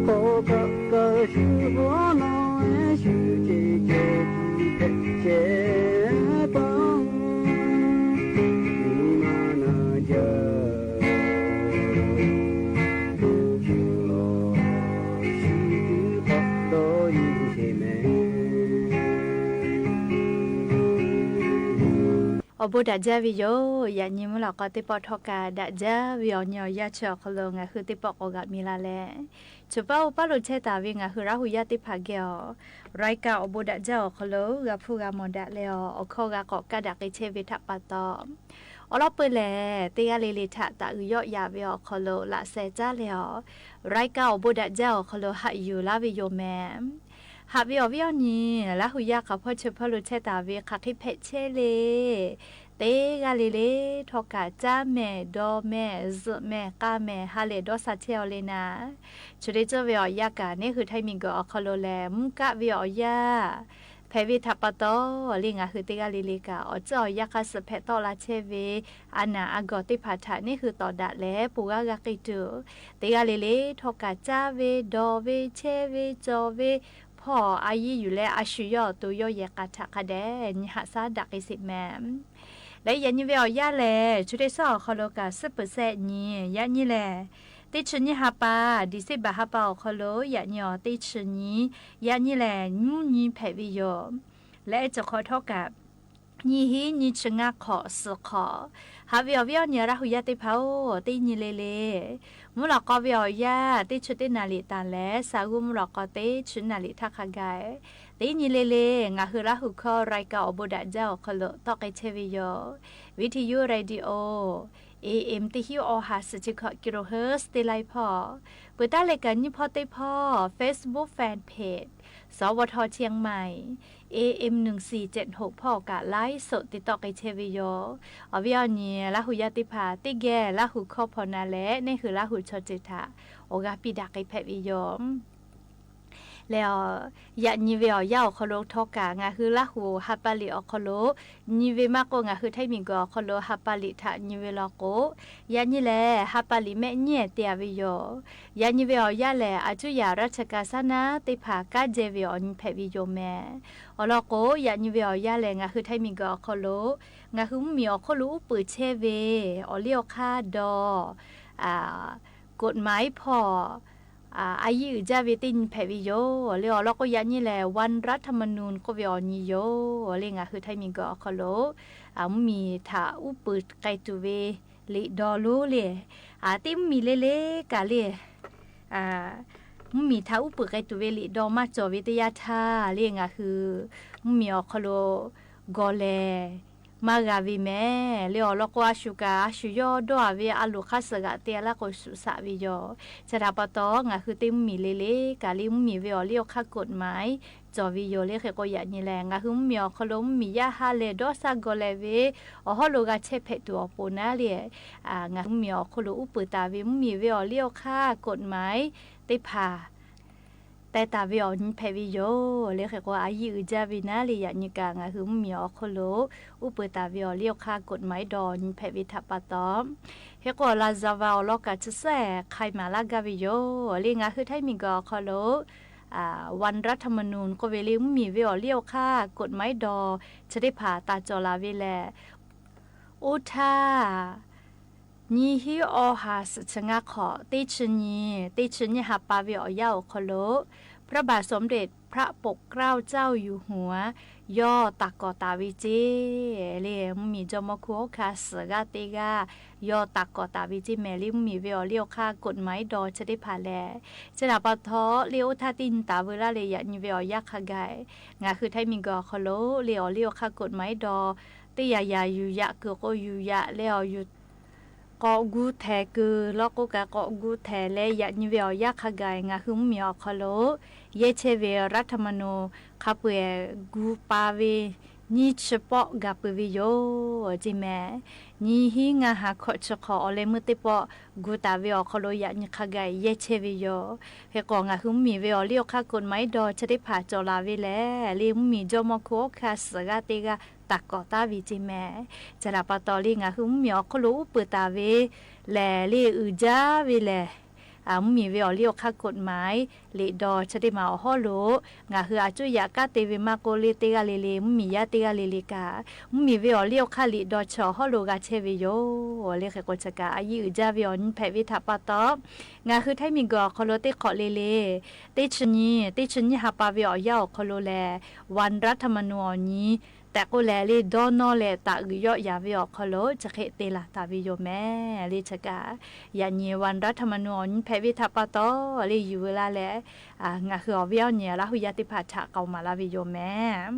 Hk'aw kaꞈ kaꞈ shu hawˉ nawˉ leh shu ceˬ ceh tiˉ hpehꞈ chehˇ paˆ, nyi ma na jaˇ. Shu lawˬ shu tuˬ k'awꞈ dawˇ nyi sheˍ mehˍ. Awˬ bon daꞈ jaˇ ve yoˬ. Yaꞈ nyi mvuhˇ lawꞈ k'aw teˇ pawˆ htawˇ kaꞈ daꞈ jaˇ ve awˬ nyi awˬ yanˇ chi awˬ hk'aw lo ngaˬ hui teˇ pawˆ k'awꞈ g'aꞈ mi la leh, choˬ paˇ oˇ paˇ lo chehˇ taˍ ve ngaˬ hui Laˇ huˍ yaˇ teˇ hpaˍ geh awˬ รายการ awˬ bon daꞈ jaˇ awˬ hk'aw lo g'a hpuˇ g'a mawˬ daꞈ leh awˬ, awˬ hkawˇ g'a k'awꞈ kaˇ daꞈ k'ai chehˇ ve htaꞈ pa taw, awˬ lawn peuˬ lehˬ teˇ g'aˇ le le htaꞈ taꞈ g'uiˬ yawˆ yaꞈ ve awˬ hk'aw lo laꞈ sheh caˉ leh awˬ, รายการ awˬ bon daꞈ jaˇ awˬ hk'aw lo haꞈ yuˬ laˇ ve yoˬ mehˍ. Haꞈ ve awˬ viˉ awˬ nyi, Laˇ hu yaˇ hk'aˬ hpawˇ chi hpawˇ lo chehˇ taˍ ve hk'aˬ hk'e hpehꞈ chehˇ le. Teˇ g'aˇ le le htawˇ kaꞈ caˇ mehˍ, dawˇ mehˍ, zuhꞈ mehˍ, k'a mehˍ, ha lehˬ dawˇ sha chehˇ-aw le naˍ. Chi teˇ ceuˬ ve awˬ yanˇ kaꞈ neˇ hui Htaiˇ miˬguiˬ awˬ hk'aw lo lehˬ mvuhˇ kaˆ ve awˬ yanˇ hpehꞈ ve htaꞈ pa taw, le ngaˬ hui teˇ g'aˇ le le kaꞈ awˬ ceuˬ awˬ yanˇ hk'aˇ suh hpehꞈ tawˆ la chehˇ ve a naˍ a gawˬ teˇ hpaˍ htaꞈ neˇ hui tawˍ daꞈ leh ponˬ g'aˇ g'a k'ai tuˬ, teˇ g'aˇ le le htawˇ kaꞈ caˇ ve, dawˇ ve, chehˇ ve, cawˬ ve, hpawˇ a yiˇ yuˬ leh a shu yawˇ awˬ to yawˇ yehˬ k'a htaꞈ hk'a dehꞈ nyi haꞈ shaˉ daꞈ k'ai sheˍ mehˍ. Leh yaꞈ nyi ve awˬ yanˇ lehˬ, chi teˇ suhˉ awˬ hk'aw lo kaꞈ suhˉ peuˬ sehˆ nyi, yaꞈ nyi lehˬ, teˇ chi nyiˇ ha pa, December ha pa awˬ hk'aw lo yaꞈ nyi awˬ teˇ chi nyi, yaꞈ nyi lehˬ nyiˇ nyi hpehꞈ ve yoˬ. Leh chi hk'awꞈ htawˇ kaꞈ nyiˇ hinˉ nyiˇ chi ngaˇ hk'awꞈ suhˍ hk'awꞈ, haꞈ ve awˬ viˉ awˬ nyi Laˇ hu yaˇ teˇ hpaˍ-oˬ, teˇ nyi le le mvuhˇ lawꞈ k'aw ve awˬ yanˇ teˇ chi teˇ naˍ riˍ taˍ leh, sa g'uˇ mvuhˇ lawꞈ k'aw teˇ chi naˍ riˍ htaˇ hk'a gaˬ, teˇ nyi le le ngaˬ hui Laˇ hu hkawˇ รายการ awˬ bon daꞈ jaˇ awˬ hk'aw lo tawˆ k'ai chehˇ ve yoˬ. Viˇ hteˇ yuˇ radio, A M teˇ hinˉ awˬ ha suhˍ chi hkawꞈ kilohertz teˇ laiˉ hpawˇ, peuˬ taˉ leh kaꞈ nyiˇ hpawˇ teˇ hpawˇ Facebook fan page สวท เชียงใหม่ A M หนึ่งสี่เจ็ดหก hpawˇ kaꞈ ไลฟ์สด te tawˆ k'ai chehˇ ve yoˬ. Awˬ viˉ awˬ nyi Laˇ hu yaˇ teˇ hpaˍ teˇ geh Laˇ hu hkawˇ hpaw na leh neˇ hui Laˇ hu chaw ceuˬ htaꞈ awˬ g'aˇ piˇ daꞈ k'ai hpehꞈ ve yoˬ. Leh yaꞈ nyi ve awˬ yanˇ awˬ hk'aw lo htawˇ kaꞈ ngaˬ hui Laˇ hu ha pa liꞈ awˬ hk'aw lo nyi ve maˇ k'oˆ, ngaˬ hui Htaiˇ miˬguiˬ awˬ hk'aw lo ha pa liꞈ htaꞈ nyi ve law k'o, yaꞈ nyi lehˬ ha pa liꞈ mehˆ nyiˉ ehˍ te-a ve yoˬ. Yaꞈ nyi ve awˬ yanˇ lehˬ, a cuˇ yaꞈ ราชการ saˉ naˉ teˇ hpaˍ kanˉ jehˇ ve awˬ nyi hpehꞈ ve yoˬ mehˍ. Awˬ lawn k'o, yaꞈ nyi ve awˬ yanˇ lehˬ ngaˬ hui Htaiˇ miˬguiˬ awˬ hk'aw lo ngaˬ hui mvuhˇmiˬ awˬ hk'oˆ lo uˉ peunˍ chehˇ ve awˬ liˇ awˬ hk'aˇ dawˇ กฎหมาย hpawˇ a yiˇ uiˍ jaˇ ve teˇ nyi hpehꞈ ve yoˬ. Leh awˬ lawn k'o, yaꞈ nyi lehˬ วันรัฐธรรมนูญ k'oˆ ve awˬ nyi yoˬ. Leh ngaˬ hui Htaiˇ miˬguiˬ awˬ hk'aw lo mvuhˇmiˬ htaꞈ uˉ peunˍ k'ai tuˬ ve liꞈ dawˇ lonˉ le, teˇ mvuhˇmiˬ le le kaꞈ le mvuhˇmiˬ htaꞈ uˉ peunˍ k'ai tuˬ ve liꞈ dawˇ maˇ cawˬ ve teˇ yanˇ htaˇ le, ngaˬ hui mvuhˇmiˬ awˬ hk'aw lo gawˬ lehˬ maˇ g'a ve mehˍ. Leh awˬ lawn k'o, a shu kaꞈ a shu yawˇ dawˇ-a ve a loˍ hk'aˇ suh g'aꞈ te-a laˇ k'o shuˍ shaꞈ ve yoˬ. Chi htaꞈ pa taw, ngaˬ hui teˇ mvuhˇmiˬ le le kaꞈ le mvuhˇmiˬ ve awˬ liˇ awˬ hk'aˇ กฎหมาย cawˬ ve yoˬ. Leh hk'e k'o, yaꞈ nyi lehˬ ngaˬ hui mvuhˇmiˬ awˬ hk'aw lo mvuhˇmiˬ yaˇ ha lehˬ dawˇ sha gawˬ lehˬ ve awˬ hawˉ lo g'a chehˇ hpehꞈ tuˬ awˬ pon naˉ le, ngaˬ hui mvuhˇmiˬ awˬ hk'oˆ lo uˉ peunˍ taˍ ve mvuhˇmiˬ ve awˬ liˇ awˬ hk'aˇ กฎหมาย teˇ hpaˍ teh taˍ ve awˬ nyi hpehꞈ ve yoˬ. Leh hk'e k'o, a yiˇ uiˍ jaˇ ve naˉ le, yaꞈ nyi kaꞈ ngaˬ hui mvuhˇmiˬ awˬ hk'oˆ lo uˉ peunˍ taˍ ve awˬ liˇ awˬ hk'aˇ กฎหมาย dawˇ awˬ nyi hpehꞈ ve htaꞈ pa taw, hk'e k'o, laˍzaˍvaˍ awˬ lawn kaꞈ chi suhˉ hk'ai maˍ laˇ gaˇ ve yoˬ. Leh ngaˬ hui Htaiˇ miˬguiˬ awˬ hk'aw lo วันรัฐธรรมนูญ k'oˆ ve le mvuhˇmiˬ ve awˬ liˇ awˬ hk'aˇ กฎหมาย dawˇ chi teˇ hpaˍ taˍ cawˬ laˬ ve lehˬ, oˇ htaˇ nyiˇ hinˉ awˬ ha suhˍ chi ngaˇ hk'awꞈ teˇ chi nyi, teˇ chi nyiˇ ha pa ve awˬ yanˇ awˬ hk'aw lo พระบาทสมเด็จพระปกเกล้าเจ้าอยู่หัว yawˇ taˍ kawˍ taˍ ve ceˇ le, mvuhˇmiˬ jawˇmawˇ hkunˉ hawˉ hkanˇ suhˍ g'aˇ teˇ g'aˇ yawˇ taˍ kawˍ taˍ ve ceˇ mehˍ le, mvuhˇmiˬ ve awˬ liˇ awˬ hk'aˇ กฎหมาย dawˇ chi teˇ hpaˍ lehˬ. Chi htaꞈ pa taw, le oˇ htaˇ teˇ nyi taˍ veu laˇ le, yaꞈ nyi ve awˬ yanˇ hk'a gaˬ, ngaˬ hui Htaiˇ miˬguiˬ awˬ hk'aw lo le awˬ liˇ awˬ hk'aˇ กฎหมาย dawˇ teˇ yaꞈ yaꞈ yuˬ yaꞈ kuiˬ k'o yuˬ yaꞈ leh awˬ yuˬ k'awꞈ gu htehˍ kuiˬ law k'o kaꞈ k'awꞈ gu htehˍ leh, yaꞈ nyi ve awˬ yanˇ hk'a gaˬ ngaˬ hui mvuhˇmiˬ awˬ hk'aw lo yehˇ chehˇ ve รัฐธรรมนูญ hk'a peu-eˬ gu pa ve nyiˇ chi pawˆ gaˬ peuˬ ve yoˬ ceˇ mehˍ. Nyiˇ hinˉ ngaˇ ha hkawꞈ chi hk'awꞈ awˬ leh meuˇ teˇ pawˆ gu taˍ ve awˬ hk'aw lo yaꞈ nyi hk'a gaˬ yehˇ chehˇ ve yoˬ. Hk'e k'o, ngaˬ hui mvuhˇmiˬ ve awˬ liˇ awˬ hk'aˇ กฎหมาย dawˇ chi teˇ hpaˍ cawˬ laˬ ve lehˬ, le mvuhˇmiˬ jawˇmawˇ hkunˉ hawˉ hkanˇ suhˍ g'aˇ teˇ g'aˇ taˍ kawˍ taˍ ve ceˇ mehˍ. Chi htaꞈ pa taw, le ngaˬ hui mvuhˇmiˬ awˬ hk'oˆ lo uˉ peunˍ taˍ ve lehˬ, le uiˍ jaˇ ve lehˬ, mvuhˇmiˬ ve awˬ liˇ awˬ hk'aˇ กฎหมาย liꞈ dawˇ chi teˇ maˬ awˬ hawˉ lo ngaˬ hui a cuˇ yaꞈ kanˉ te ve maˇ k'oˆ, le teˇ g'aˇ le le mvuhˇmiˬ yaˇ teˇ g'aˇ le le kaꞈ mvuhˇmiˬ ve awˬ liˇ awˬ hk'aˇ liꞈ dawˇ chi awˬ hawˉ lo g'a chehˇ ve yoˬ. Le hk'e k'o, chi kaꞈ a yiˇ uiˍ jaˇ ve awˬ nyi hpehꞈ ve htaꞈ pa taw, ngaˬ hui Htaiˇ miˬguiˬ awˬ hk'aw lo teˇ hk'awꞈ le le teˇ chi nyi, teˇ chi nyiˇ ha pa ve awˬ yanˇ awˬ hk'aw lo lehˬ, วันรัฐธรรมนูญ awˬ nyi tehꞈ k'oˆ leh, le dawˇ nawˇ leh taꞈ uiˍ yawˆ yaˍ ve awˬ hk'aw lo chi hk'e te laˬ taˍ ve yoˬ mehˍ. Le chi kaꞈ yaꞈ nyi วันรัฐธรรมนูญ awˬ nyi hpehꞈ ve htaꞈ pa taw, le yuˬ veu laˇ leh, ngaˬ hui awˬ viˉ awˬ nyi Laˇ hu yaˇ teˇ hpaˍ htaꞈ k'aoˍ maˍ laˇ ve yoˬ mehˍ.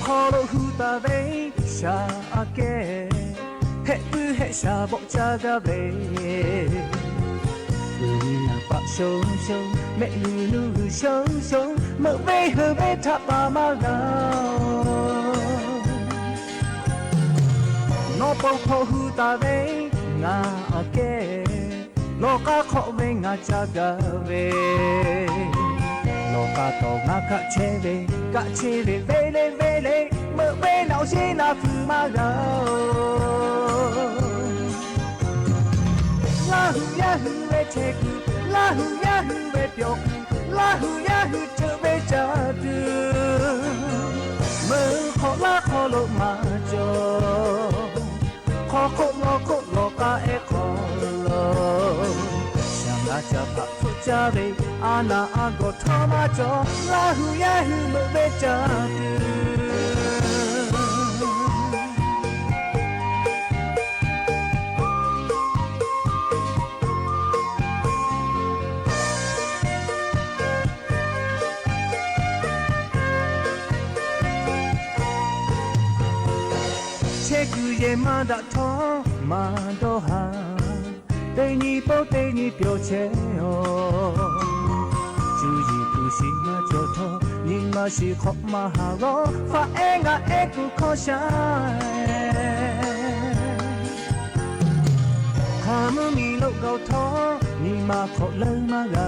Hk'aw lo hu taˍ ve shaˍ aꞈ kehˉ, hehˆ puiˉ hehˆ shaˍ bawˆ caˇ gaˇ ve, uiˍ nyi naˍ paˆ shonˉ shonˉ, mehˆ g'uiˬ nuˇ g'uiˬ shonˉ shonˉ, meuꞈ venˇ heuˬ venˇ htaꞈ paˍ maˇ g'a oˬ. Nawˬ pon hk'aw hu taˍ ve ngaˬ aꞈ kehˉ, lawˬ k'aˇ hk'awꞈ ve ngaˬ caˇ gaˇ ve, lawˬ k'aˇ tawˍ ngaˬ kaꞈ chehˇ ve, kaꞈ chehˇ ve, ve le ve le, meuꞈ venˇ naꞈ awˬ sheˉ naꞈ hpfuhˇ maˇ g'a oˬ. Laˇ hu yaˇ hui ve chehˇ kuiˬ, Laˇ hu yaˇ hui ve pyawˬ kuiˬ, Laˇ hu yaˇ hui ceuꞈ ve caˇ tuˬ, meuꞈ hk'awꞈ laˇ hk'aw lo maˇ cawˬ. Hk'aw hk'oˆ lawˬ hk'oˆ lawˬ k'aˇ ehˉ hk'aw lo, shaˍ laꞈ ca hpaꞈ hpfuhˆ caˇ ve, a naˍ a gawˬ htawˇ maˇ cawˬ. Laˇ hu yaˇ hui meuꞈ venˇ caˇ tuˬ, chehˇ kuiˬ yehˬ maˇ daꞈ htawˇ maˇ dawˇ haˍ, teˇ nyi pawˆ teˇ nyi pyawˬ chehˇ aˬ. Cuˇ yiˍ kuˬ shiˍ maˇ cawˬ htawˇ, nyi ma shiˍ hk'awꞈ maˇ haˍ g'awˇ, faꞈ ehˉ ngaˬ ehˉ kuˬ hkawˇ sha. Hk'a mvuhˇ miˬ lo g'a htawˇ, nyi ma hk'awꞈ leuˉ maˇ g'a.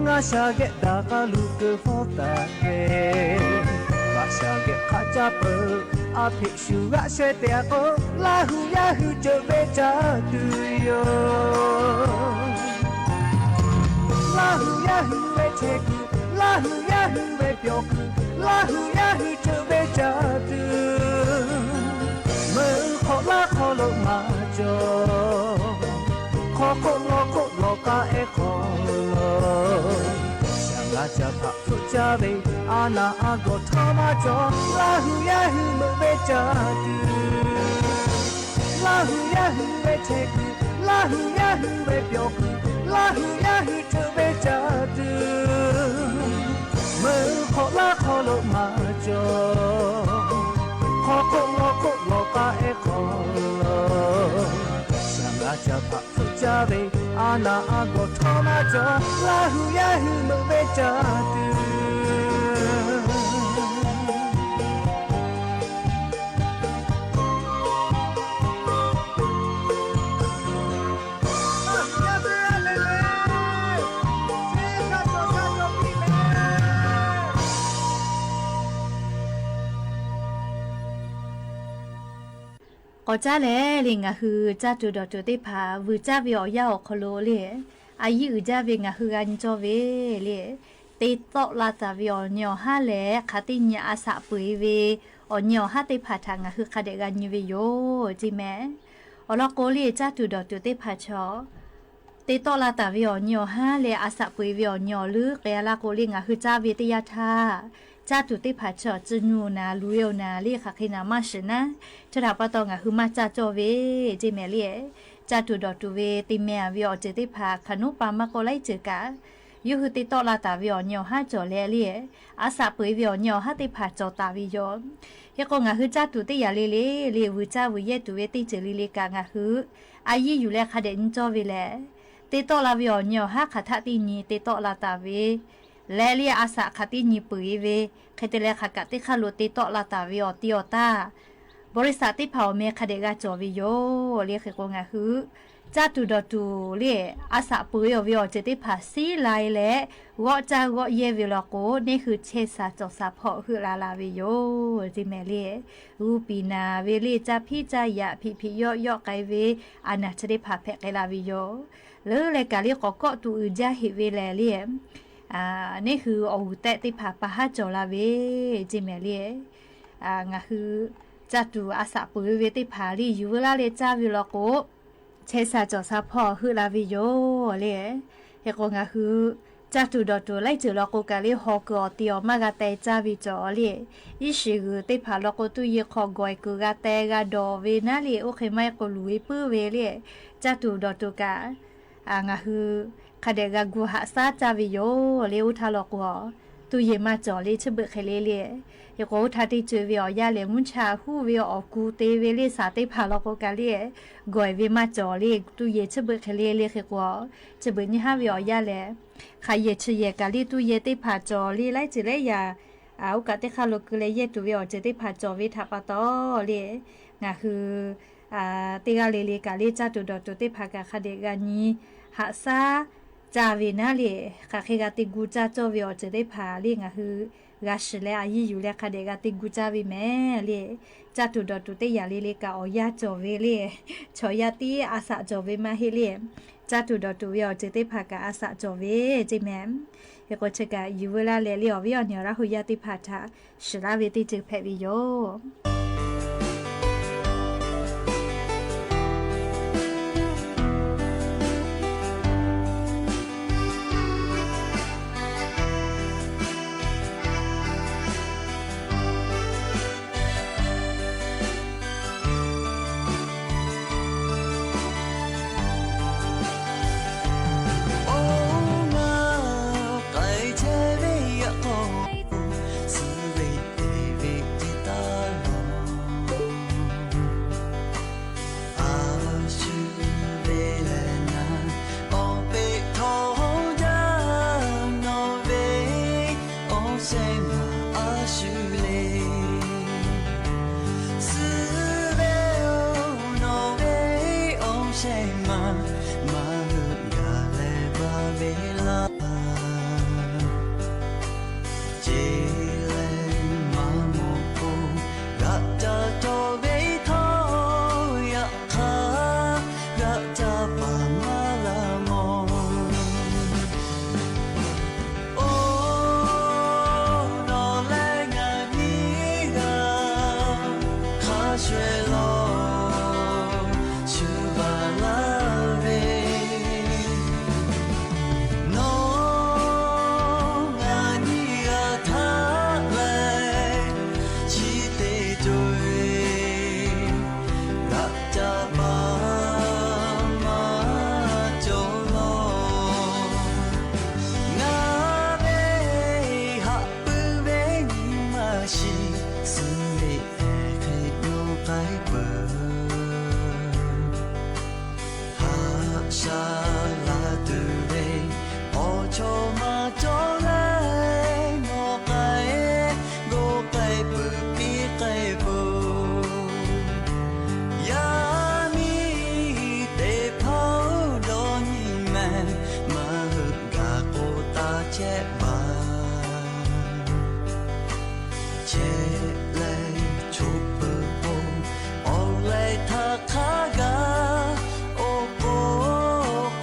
Ngaˇ shaˍ geh daꞈ k'a luˬ keu fawˉ taˍ ve, ngaˇ shaˍ geh hk'a caˇ peuˬ. A hpeꞈ shuˍ g'aˆ sheh te a k'o, Laˇ hu yaˇ hui ceuꞈ ve caˇ tuˬ yoˬ. Laˇ hu yaˇ hui ve chehˇ kuiˬ, Laˇ hu yaˇ hui ve pyawˬ kuiˬ, Laˇ hu yaˇ hui ceuꞈ ve caˇ tuˬ, meuꞈ hk'awꞈ laˇ hk'aw lo maˇ cawˬ. Hk'aw hk'oˆ lawˬ hk'oˆ lawˬ k'aˇ ehˉ hk'aw lo, shaˍ laꞈ ca hpaꞈ hpfuhˆ caˇ ve, a naˍ a gawˬ htawˇ maˇ cawˬ. Laˇ hu yaˇ hui meuꞈ venˇ caˇ tuˬ, Laˇ hu yaˇ hui ve chehˇ kuiˬ, Laˇ hu yaˇ hui ve pyawˬ kuiˬ, Laˇ hu yaˇ hui ceuꞈ ve caˇ tuˬ, meuꞈ hk'awꞈ laˇ hk'aw lo maˇ cawˬ. Hk'aw hk'oˆ lawˬ hk'oˆ lawˬ k'aˇ ehˉ hk'aw lo, shaˍ laꞈ ca hpaꞈ hpfuhˆ caˇ ve, a naˍ a gawˬ htawˇ maˇ cawˬ. Laˇ hu yaˇ hui meuꞈ venˇ caˇ tuˬ, k'awꞈ caˉ leh le, ngaˬ hui caˇ tuˬ dawˬ tuˬ teˇ hpaˍ vuiˬ caˇ ve awˬ yanˇ awˬ hk'aw lo le, a yiˇ uiˍ jaˇ ve ngaˬ hui g'a nyi cawˇ ve le, te tawˆ la taˍ ve awˬ nyi awˬ haˉ leh hk'aˬ teˇ nyi a shaꞈ peu eˬ ve awˬ nyi awˬ haˉ teˇ hpaˍ htaꞈ ngaˬ hui hk'a dehꞈ g'a nyi ve yoˬ ceˇ mehˍ. Awˬ lawn k'o le, caˇ tuˬ dawˬ tuˬ teˇ hpaˍ chaw te tawˆ la taˍ ve awˬ nyi awˬ haˉ leh a shaꞈ peu eˬ ve awˬ nyi awˬ leuˉ k'ai a laˇ k'o le, ngaˬ hui caˇ ve teˇ yanˇ htaˇ, caˇ tuˬ teˇ hpaˍ chaw tcuh nyi oˬ naˍ, luˬ ve oˬ naˍ le, hk'aˬ hk'e naˍ maˇ shiˍ naˉ, chi htaꞈ pa taw ngaˬ hui maˇ caˇ cawˇ ve ceˇ mehˍ le. Caˇ tuˬ dawˬ tuˬ ve te mehˍ ve awˬ ceuˬ teˇ hpaˍ hk'aˬ nuˉ pa maˇ k'oˆ laiˉ ceuˬ kaꞈ, yawˇ hui te tawˆ la taˍ ve awˬ nyi awˬ haˉ cawˬ leh le, a shaꞈ peu eˬ ve awˬ nyi awˬ haˉ teˇ hpaˍ cawˬ taˍ ve yoˬ. Hk'e k'o, ngaˬ hui caˇ tuˬ teˇ yanˇ le le le, vuiˬ caˇ vuiˬ yehˇ tuˬ ve teˇ ceuˬ le le kaꞈ ngaˬ hui a yiˇ yuˬ leh hk'a dehꞈ nyi cawˇ ve lehˬ, te tawˆ la ve awˬ nyi awˬ haˉ hk'aˬ htaˆ teˇ nyi te tawˆ la taˍ ve leh le, a shaꞈ hk'aˬ teˇ nyi peu eˬ ve, hk'e te leh hk'aˬ kaꞈ teˇ hk'aˇ lo te tawˆ la taˍ ve awˬ te awˬ taˇ, บริษัท teˇ hpaˍ awˬ meh hk'a dehꞈ g'a cawˬ ve yoˬ le. Hk'e k'o, ngaˬ hui caˇ tuˬ dawˬ tuˬ le, a shaꞈ peu eˬ ve awˬ ceuˬ teˇ hpaˍ siˉ lai leh, g'awˆ caˇ g'awˆ yehˇ ve law k'o, neˇ hui chehˇ sha cawˬ sha hpawˇ heuˆ la la ve yoˬ ceˇ mehˍ le. G'uˇ piˍ naˍ ve le, caˇ hpiˉ caˇ yaꞈ hpiꞈ hpiꞈ yawˆ yawˆ k'ai ve a naˬ chi teˇ hpaˍ hpehꞈ k'ai la ve yoˬ. Leuˉ leh kaꞈ le, k'awꞈ kawˆ tuˬ uiˍ jaˇ heꞈ ve lehˬ le, neˇ hui awˬ g'uˬ tehˆ teˇ hpaˍ pa haˉ cawˬ la ve ceˇ mehˍ le. Ngaˬ hui caˇ tuˬ a shaꞈ peu eˬ ve teˇ hpaˍ le, yuˬ veu laˇ leh caˇ ve law k'o, chehˇ sha cawˬ sha hpawˇ heuˆ la ve yoˬ le. Hk'e k'o, ngaˬ hui caˇ tuˬ dawˬ tuˬ laiˉ ceuˬ law k'o kaꞈ le, haw kuiˬ awˬ te awˬ maˇ g'a teh caˇ ve cawˬ le. Iˉ shiˍ g'uiˬ teˇ hpaˍ law k'o, tuˇ yeˬ hk'aw gawˬ kuiˬ g'a teh g'a dawˬ ve naˉ le, oˇ hk'e maˇ heˆ k'o luˬ ve puiˉ ve le, caˇ tuˬ dawˬ tuˬ kaꞈ ngaˬ hui hk'a dehꞈ g'a gu haꞈ shaˉ caˇ ve yoˬ le. Oˇ htaˇ law k'o, tuˇ yeˬ maˇ cawˬ le, chi beuꞈ hk'e le le. Hk'e k'o, oˇ htaˇ teˇ ceuˬ ve awˬ yanˇ lehˬ, mvuhˇ cha huˉ ve awˬ ku te ve le, shaˍ teˇ hpaˍ law k'o kaꞈ le, gawˬ eˬ ve maˇ cawˬ le, tuˇ yeˬ chi beuꞈ hk'e le le. Hk'e k'o, chi beuꞈ nyiˇ haˉ ve awˬ yanˇ lehˬ, hk'aˬ yehˬ chi yehˬ kaꞈ le tuˇ yeˬ teˇ hpaˍ cawˬ le, laiˉ ceuˬ laiˉ yaꞈ, oˇ kaꞈ teˇ hk'aˇ lo keu leh yehˇ tuˬ ve awˬ ceuˬ teˇ hpaˍ cawˬ ve htaꞈ pa taw le, ngaˬ hui teˇ g'aˇ le le kaꞈ le caˇ tuˬ dawˬ tuˬ teˇ hpaˍ kaꞈ hk'a dehꞈ g'a nyi haꞈ shaˉ caˇ ve naˉ le. Hk'aˬ hk'e g'a te gu caˇ cawˇ ve awˬ ceuˬ teˇ hpaˍ le ngaˬ hui g'a shiˍ leh a yiˇ yuˬ leh hk'a dehꞈ g'a te gu caˇ ve mehˍ le. Caˇ tuˬ dawˬ tuˬ teˇ yaꞈ le le kaꞈ awˬ yanˇ cawˬ ve le, chaw yaˇ tiˉ a shaꞈ cawˬ ve maˇ heˆ le. Caˇ tuˬ dawˬ tuˬ ve awˬ ceuˬ teˇ hpaˍ kaꞈ a shaꞈ cawˬ ve ceˇ mehˍ. Hk'e k'o, chi kaꞈ yuˬ veu laˇ leh le awˬ viˉ awˬ nyi awˬ Laˇ huˍ yaˇ teˇ hpaˍ htaꞈ shiˍ laˇ ve teˇ ceuˬ hpehꞈ ve yoˬ. Oˇ ngaˬ k'ai chehˇ ve yaꞈ k'aw, suh ve te ve te taˇ lawˬ. A shu ve lehˬ ngaˬ awˬ peꞈ htawˇ jaˇ, nawˬ ve awˬ shehˍ ma a shu le. Suh ve-oˬ, nawˬ ve awˬ shehˍ ma, maˇ hui gaˬ leh ba ve laˇ. Ceˇ leh maˇ mawˬ k'o, g'aꞈ ca cawˬ ve htawˇ yaꞈ hk'aˇ, g'aꞈ ca paˍ maˇ la mawˬ. Oˬ, nawˬ leh ngaˬ nyiˇ g'aˇ hk'a shuˍ shuˍ law, shu baˬ laˇ ve. Nawˬ ngaˬ nyiˇ g'aˇ htaꞈ leh chi te cawˬ ve, g'aꞈ ca paˍ maˇ cawˬ lawˬ. Ngaˬ ve haꞈ puiˉ ve nyi ma shiˍ, suh ve hk'e yawˇ k'ai peuˬ. Haꞈ sha la tuˬ ve awˬ chawˇ maˇ cawˬ leh, mawˬ k'ai g'awˇ k'ai peuˬ piˇ k'ai peuˬ. Yaˇ miˇ teˇ hpaˍ-oˬ, dawˇ nyi mehˍ, maˇ hui gaˬ k'o taˇ chehˇ baˬ. Chehˇ leh choˬ peuˬ k'o, awˬ leh htaˇ hk'a gaˬ, oˇ k'o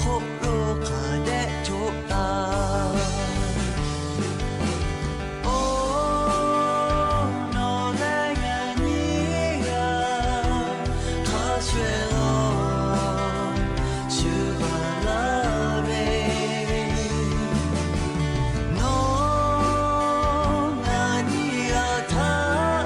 hk'oˆ lo hk'a dehꞈ choˬ taˍ. Oˬ, nawˬ leh ngaˬ nyiˇ g'aˇ hk'a shuˍ shuˍ law, shu baˬ laˇ ve. Nawˬ ngaˬ nyiˇ g'aˇ htaꞈ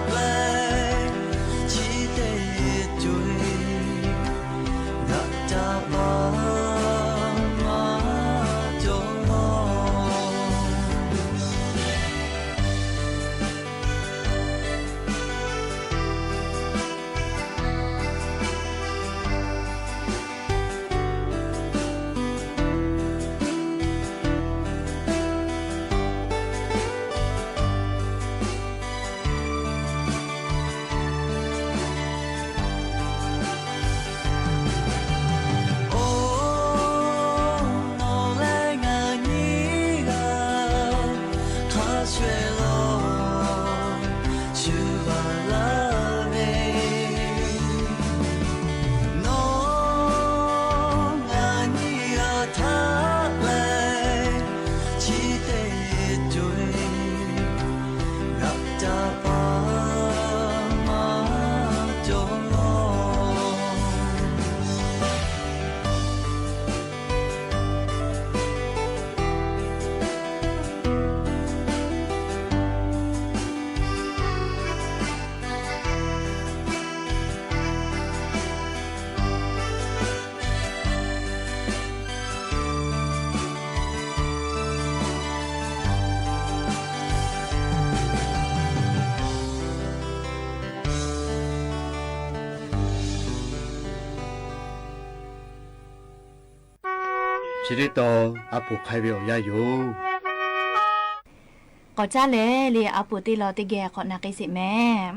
Chi teˇ tawn a poˍ hk'ai ve awˬ yanˇ yoˬ. K'awꞈ caˇ leh le, a poˍ teˇ lawn teˇ geh k'awꞈ na k'ai sheˍ mehˍ.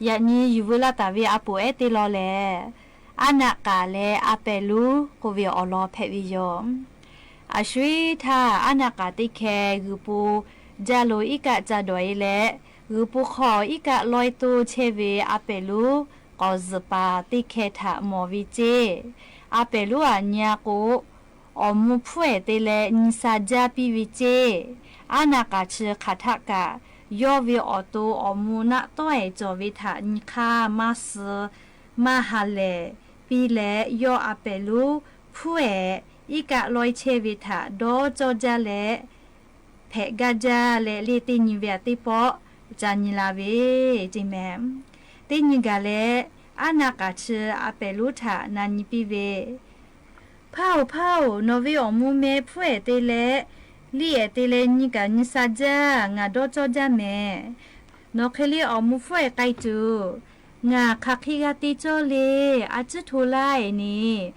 Yaꞈ nyi yuˬ veu laˇ taˍ ve a poˍ ehˉ teˇ lawn lehˬ, Aˉ naˆ k'aˍ leh a pehˍ lonˉ k'oˆ ve awˬ lawn hpehꞈ ve yoˬ. A shu iˉ htaˇ, aˉ naˆ k'aˍ teˇ hkeh g'uiˬ po jaˇ lo iˉ kaˆ ca dawˬ e leh, g'uiˬ po hk'aw iˉ kaˆ lawehˇ toˇ chehˇ ve a pehˍ lonˉ k'awꞈ zuhꞈ paˍ teˇ hkeh htaꞈ mawˬ ve ceˇ. A pehˍ lonˉ aꞈ nyi a k'o, awˬ mvuh hpfuhˇ ehˍ te leh nyi sha jaˇ piˇ ve ceˇ. Aˉ naˆ k'aˍ chi hk'aˬ htaˆ kaꞈ, yawˇ ve awˬ to awˬ mvuh naˆ tawˉ ehˍ cawˬ ve htaꞈ nyi hk'aˇ maˇ suh maˇ ha lehˬ piˇ leh, yawˇ a pehˍ lonˉ hpfuhˇ ehˍ iˉ kaˆ lawehˇ chehˇ ve htaꞈ dawˇ cawˇ jaˇ leh, hpehꞈ gaˇ jaˇ leh le, teˇ nyi ve aꞈ teˇ pawˆ ca nyi la ve ceˇ mehˍ. Teˇ nyi gaˬ leh, aˉ naˆ k'aˍ chi a pehˍ lonˉ htaꞈ na nyi piˇ ve, Hpaˇ-oˬ, hpaˇ-oˬ, nawˬ ve awˬ mvuh meh hpfuhˇ ehˍ te leh liˇ ehˍ te leh nyi kaꞈ nyi sha jaˇ, ngaˬ dawˇ cawˇ jaˇ mehˍ. Nawˬ hk'e le awˬ mvuh hpfuhˇ ehˍ k'ai tuˬ, ngaˬ hk'aˬ hk'e g'a te cawˇ le. A ciˉ hto laˇ eˬ neˬ,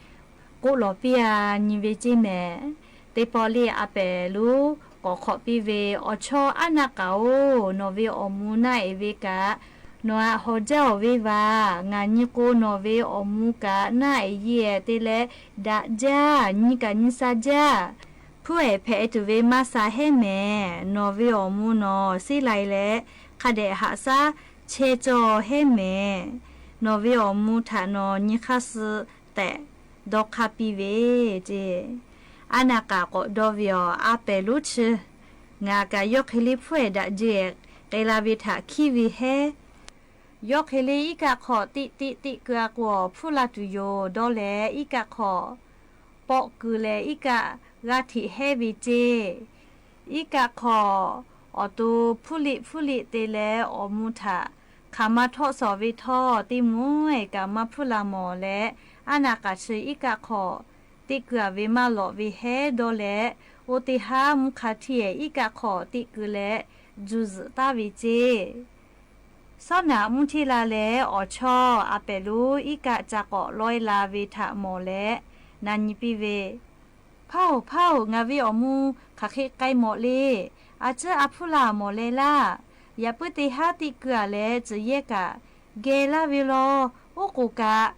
k'oˆ lawˬ piˇ a nyi ve ceˇ mehˍ. Teˇ pawˆ le a pehˍ lonˉ k'awꞈ hk'awꞈ piˇ ve, Awˬ chaw aˉ naˆ k'aˍ-oˬ, nawˬ ve awˬ mvuh naˆ eˬ ve kaꞈ nawˬ aꞈ hawˍ jaˇ-oˬ ve vaˬ. Ngaˬ nyi k'o, nawˬ ve awˬ mvuh kaꞈ naˆ eˬ yeˬ ehˍ te leh daꞈ jaˇ, nyi kaꞈ nyi sha jaˇ. Hpfuhˇ ehˍ hpehꞈ tuˬ ve maˇ sha hehˉ mehˍ. Nawˬ ve awˬ mvuh nawˬ seˉ lai leh, hk'a dehꞈ haꞈ shaˉ chehˇ cawˇ hehˉ mehˍ. Nawˬ ve awˬ mvuh htaꞈ nawˬ nyi hk'aˇ suh tehꞈ dawˇ hk'aˇ piˇ ve ceˇ. Aˉ naˆ k'aˍ k'awꞈ dawˇ ve, Awˬ, a pehˍ lonˉ chi, ngaˬ kaꞈ yawˇ hk'e le hpfuhˇ ehˍ daꞈ jehˬ k'ai la ve htaꞈ hkiˉ ve hehˉ. Yawˇ hk'e le iˉ kaˆ hk'aw teˆ teˆ teˆ keu a k'o, awˬ hpfuhˇ la tuˬ yoˬ dawˇ leh, iˉ kaˆ hk'aw pawˆ keu leh iˉ kaˆ g'aˇ hteꞈ hehˉ ve ceˇ. Iˉ kaˆ hk'aw awˬ to hpfuhˇ liˆ hpfuhˇ liˆ te leh awˬ mvuh htaꞈ hk'aˬ ma htawˆ shawˍ ve htawˇ, teˇ mvuhˇ ehˍ kaꞈ maˇ hpfuhˇ la mawˬ leh, aˉ naˆ k'aˍ chi iˉ kaˆ hk'aw teˆ keu a ve maˇ lawꞈ ve hehˉ dawˇ leh, oˇ teˇ haˉ mvuhˇ hk'a htiˇ ehˍ iˉ kaˆ hk'aw teˆ keu leh juˇ zuhꞈ taˍ ve ceˇ. Sawˉ naꞈ mvuhˇ hteˇ la leh, awˬ chawˇ a pehˍ lonˉ iˉ kaˆ ca k'awꞈ lawehˇ la ve htaꞈ mawˬ leh na nyi piˇ ve, Hpaˇ-oˬ, hpaˇ-oˬ, ngaˬ ve awˬ mvuh hk'aˬ hk'e k'ai mawˬ le. A ciˉ a hpfuhˇ la mawˬ leh laˇ. Yaꞈ puiˉ teˇ haˉ teˆ keu a leh tcuhˬ yehˇ kaꞈ geh laˇ ve law. Oˉ k'oˍ kaꞈ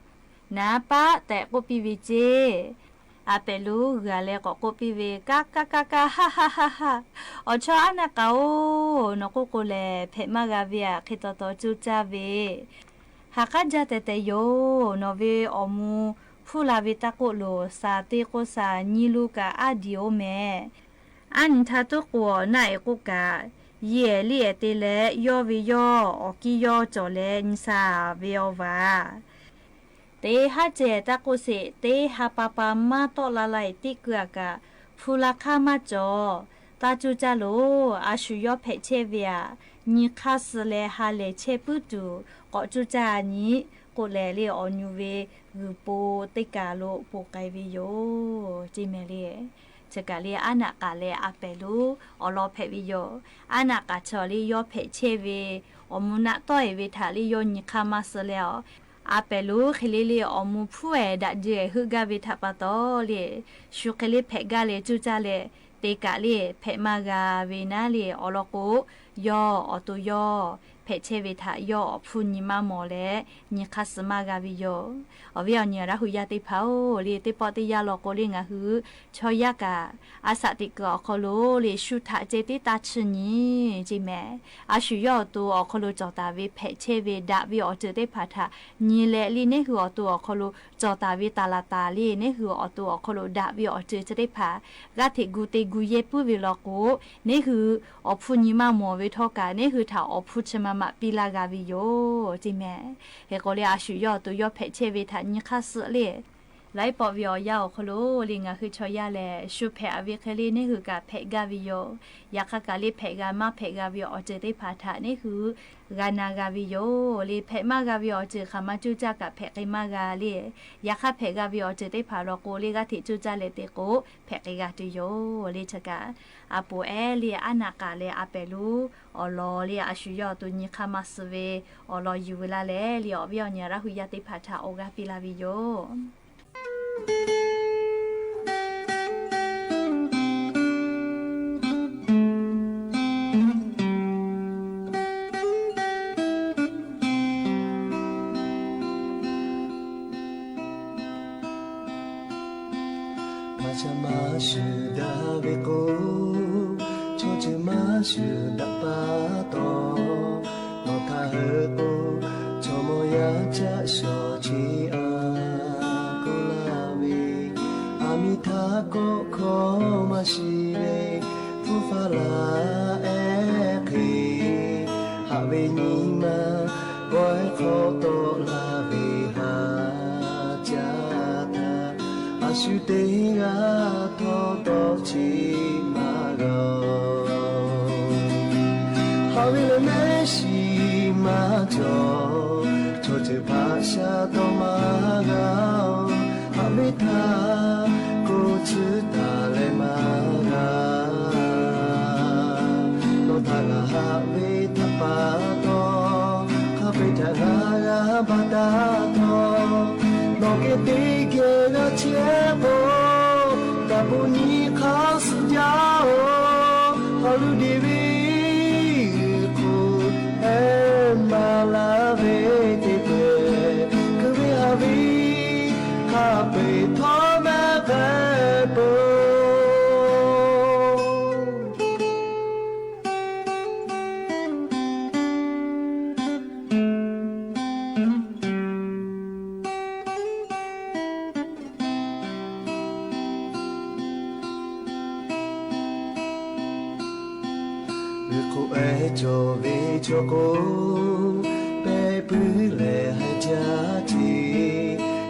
naˍ paˆ tehꞈ k'oˆ piˇ ve ceˇ. A pehˍ lonˉ g'a leh k'awꞈ k'oˆ piˇ ve, Kaˇ kaˇ kaˇ kaˇ, haˆ haˆ haˆ haˆ. Awˬ chawˇ aˉ naˆ k'aˍ-oˬ, nawˬ k'oˆ k'o lehˬ hpehꞈ maˇ g'a ve aꞈ, hk'e taw taw coˇ caˇ ve, ha k'aˉ jaˇ tehꞈ tehꞈ yoˬ. Nawˬ ve awˬ mvuh hpfuhˇ la ve taˇ k'oˆ loˬ, shaˍ te k'o shaˍ nyi lo kaꞈ aˉ diˍ oˇ mehˍ. Aˉ nyi htaˇ tuˉ k'o, naˆ eˬ k'oˆ kaꞈ, yeˬ ehˍ liˇ ehˍ te leh yawˇ ve yawˇ awˬ kiˇ yawˇ cawˬ leh nyi sha ve awˬ vaˬ. Teˇ haˉ ceh taˇ k'oˆ sheˍ, teˇ ha pa pa maˇ tawˆ la la eˬ teˇ keu a kaꞈ hpu la hk'aˇ maˇ cawˬ. Taˇ coˇ caˇ loˬ. A shu yawˇ hpehꞈ chehˇ ve aꞈ, nyi hk'aˇ suh leh ha lehˬ chehˇ puiˉ tuˬ k'awꞈ coˇ caˇ nyi k'oˆ leh le, awˬ nyu ve g'uiˬ po teˇ kaˬ lo po k'ai ve yoˬ ceˇ mehˍ le. Chi kaꞈ le aˉ naˆ k'aˍ leh a pehˍ lonˉ awˬ lawn hpehꞈ ve yoˬ. Aˉ naˆ k'aˍ chi le yawˇ hpehꞈ chehˇ ve awˬ mvuh naˆ tawˆ eˬ ve htaꞈ le yawˇ nyi hk'aˇ maˇ suh leh a, a pehˍ lonˉ hk'e le le awˬ mvuh hpfuhˇ ehˍ daꞈ jehˬ heuˆ gaˇ ve htaꞈ pa taw le, shu hk'e le hpehꞈ gaˇ leh coˇ caˇ leh te kaꞈ le hpehꞈ maˇ g'a ve naˉ le. Awˬ lawn k'o, yawˇ awˬ to yawˇ hpehꞈ chehˇ ve htaꞈ yawˇ awˬ hpfuhˇ nyi maˇ mawˬ leh nyi hk'aˇ suh maˇ g'a ve yoˬ. Awˬ viˉ awˬ nyi Laˇ hu yaˇ teˇ hpaˍ-oˬ, le teˇ pawˆ teˇ yanˇ law k'o le ngaˬ hui chaw yaˇ kaꞈ a shaꞈ teꞈ kuiˬ awˬ hk'aw lo le shu htaꞈ ceh tiˉ taˇ chiˇ nyi ceˇ mehˍ. A shu yawˇ awˬ to awˬ hk'aw lo cawˬ taˍ ve hpehꞈ chehˇ ve daꞈ ve awˬ ceuˬ teˇ hpaˍ htaꞈ nyi leh le, neˇ hui awˬ to awˬ hk'aw lo cawˬ taˍ ve taˍ laˍ taˍ le, neˇ hui awˬ to awˬ hk'aw lo daꞈ ve awˬ ceuˬ chi teˇ hpaˍ g'aˇ hteꞈ gu te gu yehˇ puiˉ ve law k'o, neˇ hui awˬ hpfuhˇ nyi maˇ mawˬ ve htawˇ kaꞈ, neˇ hui htaꞈ awˬ hpfuhˇ chi ma maꞈ piˇ laˇ g'a ve yoˬ ceˇ mehˍ. Hk'e k'o le a shu yawˇ awˬ to yawˇ hpehꞈ chehˇ ve htaꞈ nyi hk'aˇ suh le. Laiˉ pawˆ ve awˬ yanˇ awˬ hk'aw lo le ngaˬ hui chaw yaˇ lehˬ shu hpehꞈ a ve hk'e le neˇ hui kaꞈ hpehꞈ gaˇ ve yoˬ. Yaꞈ hk'aˇ kaꞈ le hpehꞈ g'a maˇ hpehꞈ g'a ve awˬ ceuˬ teˇ hpaˍ htaꞈ neˇ hui g'a na g'a ve yoˬ. Le hpehꞈ maˇ g'a ve awˬ ceuˬ hk'aˬ ma coˇ caˇ kaꞈ hpehꞈ k'ai maˇ g'a le. Yaꞈ hk'aˇ hpehꞈ g'a ve awˬ ceuˬ teˇ hpaˍ law k'o le g'aˇ hteꞈ coˇ caˇ leh te k'o hpehꞈ k'ai g'a tuˬ yoˬ. Le chi kaꞈ a poˍ ehˉ le aˉ naˆ k'aˍ leh a pehˍ lonˉ awˬ lawn le a shu yawˇ awˬ to nyi hk'aˇ maˇ suh ve awˬ lawn yuˬ veu laˇ leh le awˬ viˉ awˬ nyi Laˇ hu yaˇ teˇ hpaˍ htaꞈ awˬ g'aˇ piˇ laˇ ve yoˬ. Shuˍ daꞈ ve k'o, chaw ceuˬ maˇ shuˍ daꞈ pa taw, nawˬ htaꞈ hui k'o, chaw mawˇ yaˇ caˆ shawˍ chi a k'oˆ laˇ ve, aˬ miˍ htaˇ kawˆ hkawˇ maˇ shiˍ ve, hpu faˍ laˬ ehˉ hk'e, haꞈ ve nyi ma g'awˇ ehˉ hk'aw tawˆ la ve haˍ jaˇ htaˇ, a shu teˇ g'aˇ htawˇ dawˇ cheˆ maˇ g'a. Haꞈ ve lehˬ mehˆ shiˍ maˇ cawˬ, chaw ceuˬ hpaˆ shaˉ dawˇ maˇ g'a-oˬ. Haꞈ ve htaˇ k'oˆ tcuhˉ taˍ leh maˇ g'a. Nawˬ htaꞈ ngaˬ haꞈ ve htaꞈ pa taw, hk'a peu-eˬ htaꞈ g'a g'a baˬ taˍ taw, nawˬ geh teˇ geh g'a chehˇ k'o, kaꞈ bon nyi hk'aˇ suh jaˇ-oˬ. Haˍ luˬ deˍ ve k'o, ehˉ maˍ laˇ ve teˇ hpehꞈ, kuˬ ve haˍ ve hk'a peu-eˬ htawˇ mehˆ k'ai peuˬ. G'uiˬ hk'oˆ ehˉ cawˬ ve chaw k'o, pehˇ puiˉ leh haiˬ jaˇ ce.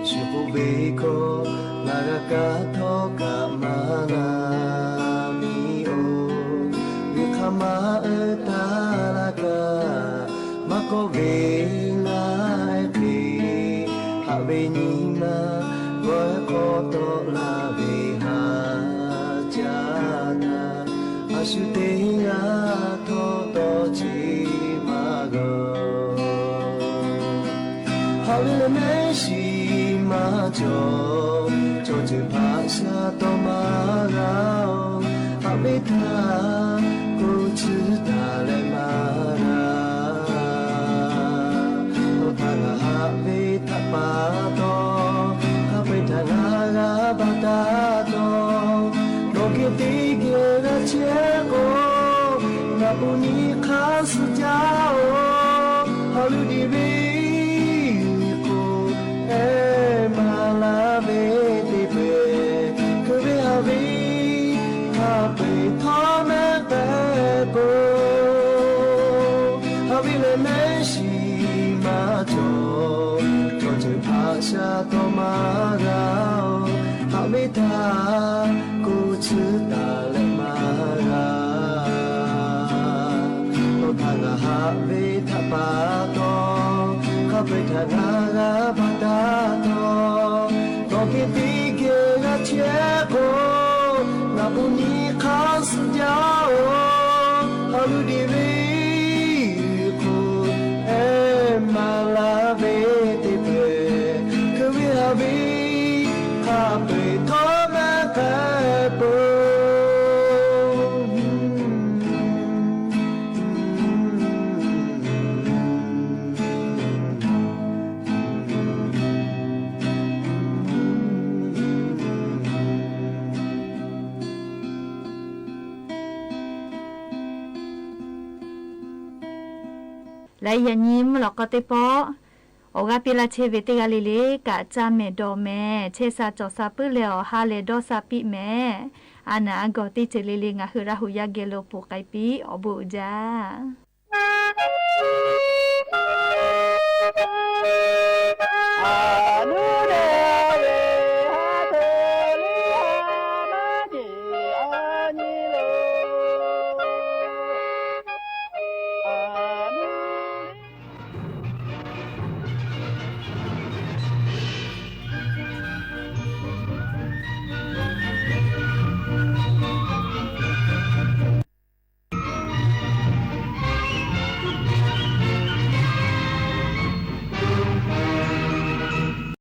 Shu k'oˆ ve hkawˇ ngaˬ g'a kaˇ htawˇ kaꞈ maˇ na miˇ-oˬ. G'uiˬ hk'aˇ maˇ uiˍ taˍ laˇ kaꞈ, maˇ kawˆ ve ngaˬ hk'e, haꞈ ve nyi ma g'awˇ ehˉ hk'aw tawˆ la ve haˍ jaˇ htaˇ, a shu teˇ g'aˇ htawˇ dawˇ cheˆ maˇ g'a. Haꞈ ve lehˬ mehˆ shiˍ maˇ cawˬ, chaw ceuˬ hpaˆ shaˉ dawˇ maˇ g'a-oˬ. Haꞈ ve htaˇ k'oˆ tcuhˉ taˍ leh maˇ g'a. Nawˬ htaꞈ ngaˬ haꞈ ve htaꞈ pa taw, hk'a peu-eˬ htaꞈ ngaˬ g'a baˬ taˍ taw, nawˬ geh teˇ geh g'a chehˇ k'o, ngaˬ bon nyi hk'aˇ suh jaˇ-oˬ. Haˍ luˬ deˍ ve k'o, ehˉ maˍ laˇ ve teˇ hpehꞈ, kuˬ ve haˍ ve hk'a peu-eˬ htawˇ mehˆ k'ai peuˬ. Haꞈ ve lehˬ mehˆ shiˍ maˇ cawˬ, chaw ceuˬ hpaˆ shaˉ dawˇ maˇ g'a-oˬ. Haꞈ ve htaꞈ k'oˆ tcuhˉ taˍ leh maˇ g'a. Nawˬ htaꞈ ngaˬ haꞈ ve htaꞈ pa taw, hk'a peu-eˬ htaꞈ ngaˬ g'a baˬ taˍ taw, nawˬ geh teˇ geh g'a chehˇ k'o, ngaˬ bon nyi hk'aˇ suh jaˇ-oˬ. Haˍ luˬ deˍ ve k'o, ehˉ maˍ laˇ ve teˇ hpehꞈ, kuˬ ve haˍ ve hk'a peu-eˬ htawˇ mehˆ k'ai peuˬ. Laiˉ yaꞈ nyi mvuhˇ lawꞈ k'aw teˇ pawˆ awˬ g'aˇ piˇ laˇ chehˇ ve teˇ g'aˇ le le kaꞈ, caˇ mehˍ dawˬ mehˍ, chehˇ sha cawˬ sha puiˉ leh awˬ ha lehˬ dawˇ sha piˇ mehˍ. A naˍ a gawˬ teˇ ceuˬ le le ngaˬ hui Laˇ hu yaˇ geh lo poˬ k'ai piˇ, awˬ bon uiˍ jaˇ.